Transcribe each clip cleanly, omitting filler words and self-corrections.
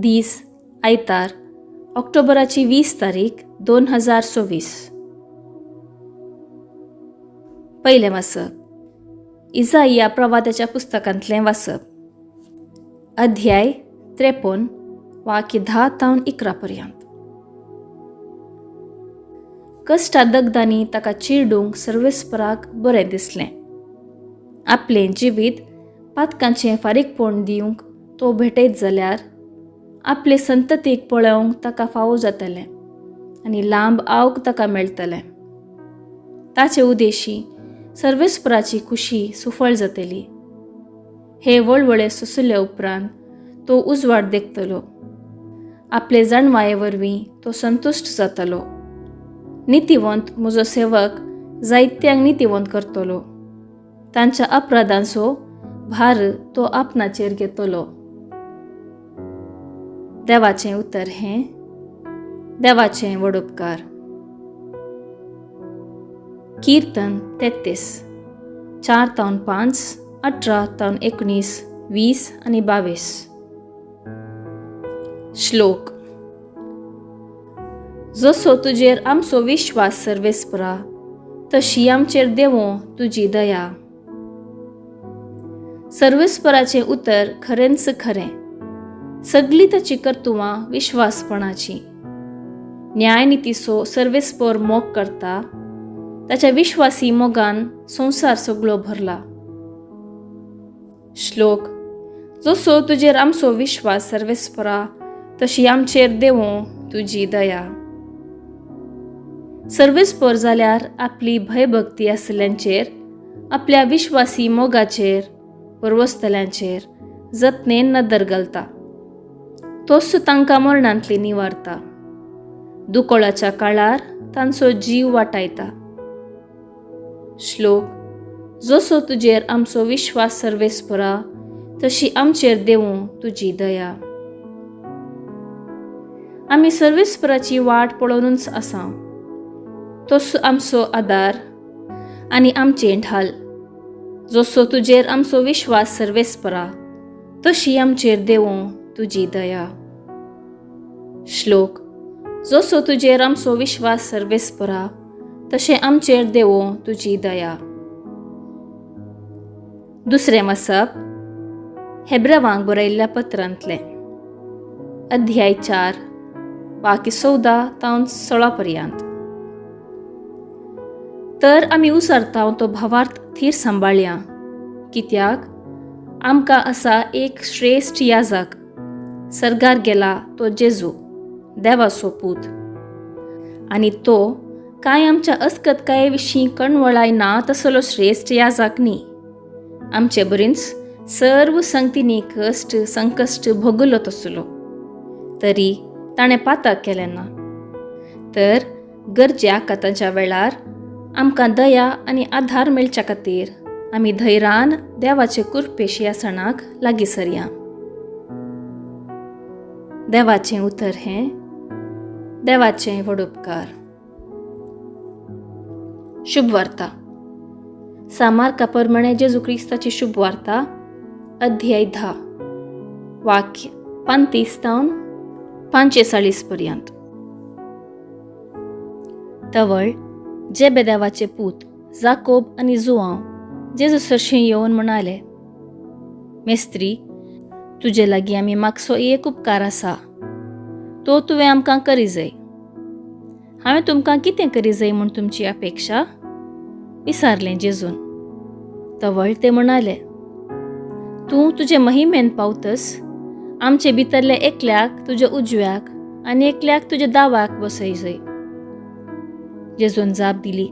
दीस आयतार ऑक्टोबराची 20 तारीख 2024. पयलें वाचप इजाइया प्रवादाच्या पुस्तकांतलें वाचप, अध्याय 53 वाक्य 10 तावन 11 पर्यंत. कश्टा दगदांनी ताका चिरडूंक सर्वेस्पराक बरें दिसलें. आपलें जिवीत पातकांचें फारीकपण दिवंक तो भेटयत जाल्यार आपले संततीक पळोवंक ताका फावो जातलें आनी लांब आवक ताका मेळटलें. ताचे उदेशी सर्वेस्पराची खुशी सुफळ जातली. हे वळवळे सोंसले उपरांत तो उजवाड देखतलो. आपले जाणवाये वरवीं तो संतुश्ट जातलो. नितीवंत म्हजो सेवक जायत्यांक नितीवंत करतलो. तांच्या अपराधांचो भार तो आपणाचेर घेतलो. देवाचें उतर हें देवाचें व्हड उपकार. कीर्तन 33 4 तावन 5, 18 तावन 19, 20 आनी 22. श्लोक. जसो तुजेर आमचो विश्वास सर्वेस्परा, तशी आमचेर देवो तुजी दया. सर्वेस्पराचें उतर खरेंच खरें, सगळीं ताची कर्तुवां विश्वासपणाची. न्यायनितीचो सर्वेस्पर मोग करता, ताच्या विश्वासी मोगान संवसार सगळो भरला. श्लोक. जसो तुजेर आमचो विश्वास सर्वेस्परा, तशी आमचेर देवो तुजी दया. सर्वेस्पर जाल्यार आपली भयभक्ती आसल्यांचेर, आपल्या विश्वासी मोगाचेर परवसतल्यांचेर जतनेन नदर घालता. तोच तांकां मरणांतली निवारता, दुकोळाच्या काळार तांचो जीव वाटायता. श्लोक. जसो तुजेर आमचो विश्वास सर्वेस्परा, तशी आमचेर देवूं तुजी दया. आमी सर्वेस्पराची वाट पळोवनूच आसा. तोच आमचो आदार आनी आमचें ढाल. जसो तुजेर आमचो विश्वास सर्वेस्परा, तशी आमचेर देवूं तुजी दया. श्लोक. जसो तुजेर आमचो विश्वास सर्वेस्परा, तशें आमचेर देवूं तुजी दया. दुसरें वाचप हेब्रावांक बरयल्ल्या पत्रांतलें, अध्याय 4 वाक्य 14 तावन 16 पर्यंत. तर आमी उसारता तो भावार्थ थीर सांबाळया, कित्याक आमकां आसा एक श्रेश्ठ याजक, सर्गार गेला तो जेजू, देवाचो पूत, आनी तो कांय आमच्या अस्कतकाये विशीं कणवळाय ना तसलो श्रेश्ठ याजक न्ही. आमचे बरींच सर्व संगतींनी कश्ट संकश्ट भोगलो तसलो, तरी ताणें पातक केलें ना. तर गरजे आकातांच्या वेळार आमकां दया आनी आधार मेळच्या खातीर आमी धैर्यान देवाचे कृपेशी आसणाक लागीं सरया. देवाचें उतर हें देवाचें व्हड उपकार. शुभ वार्ता. सामार्का प्रमाणे जेजू क्रिस्ताची शुभ वार्ता, अध्याय 10 वाक्य 35 तावन 45 पर्यंत. तवळ जेबेदेवाचे पूत जाकोब आनी जुआंव जेजू सरशीं येवन म्हणाले, मेस्त्री, तुजे लागीं आमी मागसो एक उपकार आसा, तो तुवें आमकां करी जाय. हांवें तुमकां कितें करी जाय म्हूण तुमची अपेक्षा? विचारलें जेजून. तवळ ते म्हणाले, तूं तुजे महिमेन पावतस आमचे भितरले एकल्याक तुज्या उजव्याक आनी एकल्याक तुज्या दाव्याक बसय जाय. जेजून जाप दिली,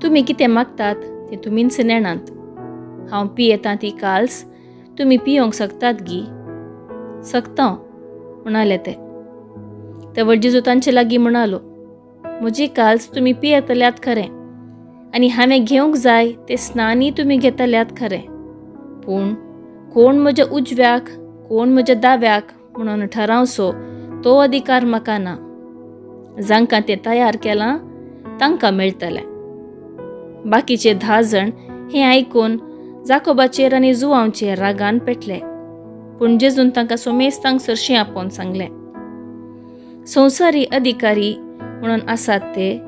तुमी कितें मागतात तें तुमीच नेणात. हांव पियेतां ती काल्स तुमी पियोंक शकतात गी? शकता, म्हणाले ते. तवळ जेजू तांचे लागीं म्हणालो, म्हजी काल्स तुमी पियेतल्यात खरें, आनी हांवें घेवंक जाय ते स्नानी तुमी घेतल्यात खरें, पूण कोण म्हज्या उजव्याक कोण म्हज्या दाव्याक म्हणून ठरावचो तो अधिकार म्हाका ना. जांकां तें तयार केलां तांकां मेळटलें. बाकीचे 10 जाण हें आयकून जाकोबाचेर आनी जुवांचेर रागान पेटले. पूण जेजून तांकां सोमेस्तांक सरशीं आपोवन सांगलें, संवसारी अधिकारी म्हणून आसात ते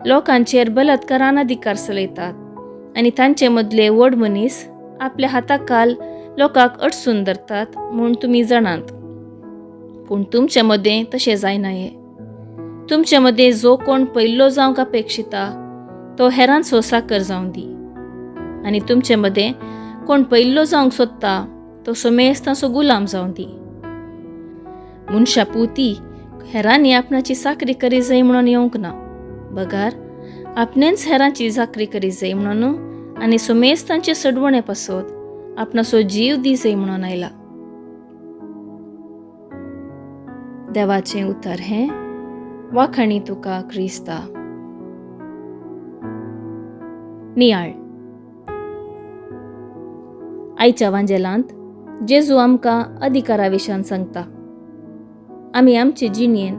लोकांचेर बलात्कारान अधिकार चलयतात आनी तांचे मदले व्हड मनीस आपल्या हाताखाल लोकांक अडसून धरतात म्हूण तुमी जाणात. पूण तुमचे मदें तशें जायना हें. तुमचे मदें जो कोण पयल्लो जावंक अपेक्षिता तो हेरांचो साकर जावं दी, आनी तुमचे मदें कोण पयल्लो जावंक सोदता तो सोमेस्तांचो गुलाम जावं दी. मनशा पुती हेरांनी आपणाची चाकरी करी जाय म्हणून येवंक ना, बगार आपणेंच हेरांची चाकरी करी जाय म्हणून आनी सोमेस्तांचे सडवणे पासत आपणाचो जीव दी जाय म्हणून आयला. देवाचें उतर हें. वाखाणी तुका क्रिस्ता. नियाळ. आयच्या वांजेलांत जेजू आमकां अधिकारा विशयान सांगता. आमी आमचे जिणेन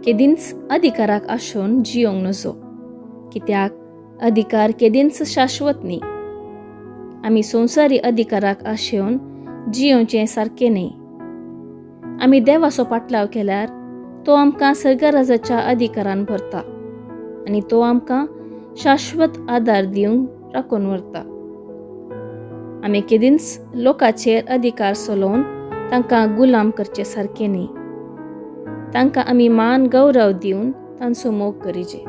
केदींच अधिकाराक आशोवन जियोंक नजो, कित्याक अधिकार केदींच शाश्वत न्ही. आमी संवसारी अधिकाराक आशेवन जियोवचें सारकें न्ही. आमी देवाचो पाटलाव केल्यार तो आमकां सर्गराजाच्या अधिकारान भरता आनी तो आमकां शाश्वत आदार दिवंक राखून व्हरता. आमी केदींच लोकांचेर अधिकार चलोवन तांकां गुलाम करचे सारकें न्ही. तांकां आमी मान गौरव दिवन तांचो मोग करीजे.